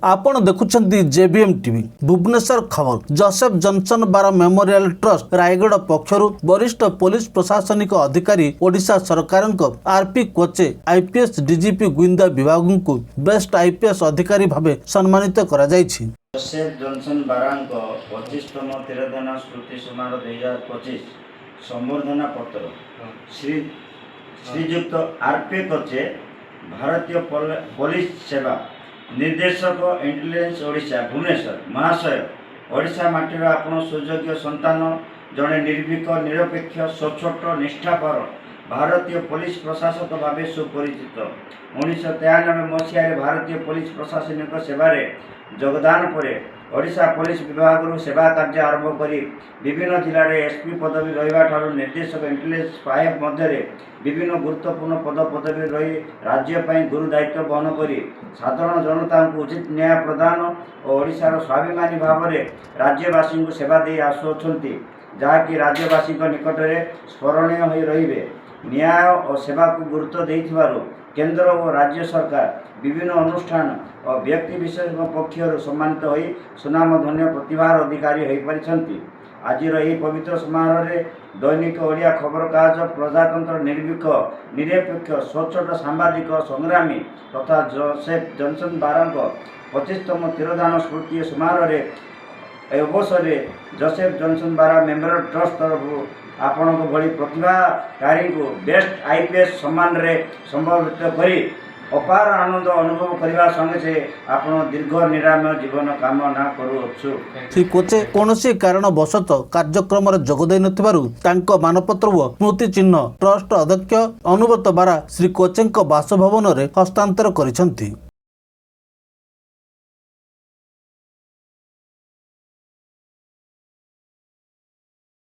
ଆପଣ ଦେଖୁଛନ୍ତି ଜେବିଏମ୍ ଟିଭି, ଭୁବନେଶ୍ୱର ଖବର। ଜୋସେଫ ଜନସନ ବାରା ମେମୋରିଆଲ ଟ୍ରଷ୍ଟ, ରାୟଗଡ଼ା ପକ୍ଷରୁ ବରିଷ୍ଠ ପୋଲିସ ପ୍ରଶାସନିକ ଅଧିକାରୀ, ଓଡ଼ିଶା ସରକାରଙ୍କ ଆରପି କୋଚେ, ଆଇପିଏସ୍, ଡିଜିପି ଗୁଇନ୍ଦା ବିଭାଗଙ୍କୁ ବେଷ୍ଟ ଆଇପିଏସ୍ ଅଧିକାରୀ ଭାବେ ସମ୍ମାନିତ କରାଯାଇଛି। ଜୋସେଫ ଜନସନ ବାରାଙ୍କ 25ତମ ତିରୋଧାନ ସ୍ମୃତି ସମାରୋହ 2025 ସମ୍ବର୍ଦ୍ଧନା ପତ୍ର। ଶ୍ରୀଯୁକ୍ତ ଆର୍ ପି କୋଚେ, ଭାରତୀୟ ପୋଲିସ ସେବା, ନିର୍ଦ୍ଦେଶକ, ଇଣ୍ଟେଲିଜେନ୍ସ ଓଡ଼ିଶା, ଭୁବନେଶ୍ୱର ମହାଶୟ, ଓଡ଼ିଶା ମାଟିର ଆପଣ ସୁଯୋଗ୍ୟ ସନ୍ତାନ, ଜଣେ ନିର୍ଭୀକ, ନିରପେକ୍ଷ, ସଚ୍ଚୋଟ, ନିଷ୍ଠାପର ଭାରତୀୟ ପୋଲିସ ପ୍ରଶାସକ ଭାବେ ସୁପରିଚିତ। 1993 ମସିହାରେ ଭାରତୀୟ ପୋଲିସ ପ୍ରଶାସନିକ ସେବାରେ ଯୋଗଦାନ ପରେ ଓଡ଼ିଶା ପୋଲିସ ବିଭାଗରୁ ସେବା କାର୍ଯ୍ୟ ଆରମ୍ଭ କରି ବିଭିନ୍ନ ଜିଲ୍ଲାରେ ଏସ୍ପି ପଦବୀ ରହିବା ଠାରୁ ନିର୍ଦ୍ଦେଶକ ଇଣ୍ଟେଲିଜେନ୍ସ ପାହ୍ୟା ମଧ୍ୟରେ ବିଭିନ୍ନ ଗୁରୁତ୍ୱପୂର୍ଣ୍ଣ ପଦ ପଦବୀ ରହି ରାଜ୍ୟ ପାଇଁ ଗୁରୁ ଦାୟିତ୍ୱ ବହନ କରି ସାଧାରଣ ଜନତାଙ୍କୁ ଉଚିତ ନ୍ୟାୟ ପ୍ରଦାନ ଓ ଓଡ଼ିଶାର ସ୍ୱାଭିମାନୀ ଭାବରେ ରାଜ୍ୟବାସୀଙ୍କୁ ସେବା ଦେଇ ଆସୁଅଛନ୍ତି, ଯାହାକି ରାଜ୍ୟବାସୀଙ୍କ ନିକଟରେ ସ୍ମରଣୀୟ ହୋଇ ରହିବେ। ନ୍ୟାୟ ଓ ସେବାକୁ ଗୁରୁତ୍ୱ ଦେଇଥିବାରୁ କେନ୍ଦ୍ର ଓ ରାଜ୍ୟ ସରକାର, ବିଭିନ୍ନ ଅନୁଷ୍ଠାନ ଓ ବ୍ୟକ୍ତି ବିଶେଷଙ୍କ ପକ୍ଷରୁ ସମ୍ମାନିତ ହୋଇ ସୁନାମଧନ୍ୟ ପ୍ରତିଭାର ଅଧିକାରୀ ହୋଇପାରିଛନ୍ତି। ଆଜିର ଏହି ପବିତ୍ର ସମାରୋହରେ ଦୈନିକ ଓଡ଼ିଆ ଖବରକାଗଜ ପ୍ରଜାତନ୍ତ୍ର ନିର୍ଭୀକ, ନିରପେକ୍ଷ, ସଚ୍ଚୋଟ ସାମ୍ବାଦିକ ସଂଗ୍ରାମୀ ତଥା ଜୋସେଫ ଜନସନ ବାରାଙ୍କ 25ତମ ତିରୋଧାନ ସ୍ମୃତି ସମାରୋହରେ ଏହି ଅବସରରେ ଜୋସେଫ ଜନସନ ବାରା ମେମୋରିଆଲ ଟ୍ରଷ୍ଟ ତରଫରୁ ଆପଣଙ୍କ ଭଳି ପ୍ରତିଭାକାରୀଙ୍କୁ ବେଷ୍ଟ ଆଇପିଏସ୍ ସମ୍ମାନରେ ସମ୍ବର୍ଦ୍ଧିତ କରି ଅପାର ଆନନ୍ଦ ଅନୁଭବ କରିବା ସଙ୍ଗେ ସଙ୍ଗେ ଆପଣ ଦୀର୍ଘ ନିରାମୟ ଜୀବନ କାମନା କରୁଅଛୁ। ଶ୍ରୀ କୋଚେ କୌଣସି କାରଣ ବଶତଃ କାର୍ଯ୍ୟକ୍ରମରେ ଯୋଗ ଦେଇନଥିବାରୁ ତାଙ୍କ ମାନପତ୍ର ଓ ସ୍ମୃତି ଚିହ୍ନ ଟ୍ରଷ୍ଟ ଅଧ୍ୟକ୍ଷ ଅନୁବ୍ରତ ବାରା ଶ୍ରୀ କୋଚେଙ୍କ ବାସଭବନରେ ହସ୍ତାନ୍ତର କରିଛନ୍ତି।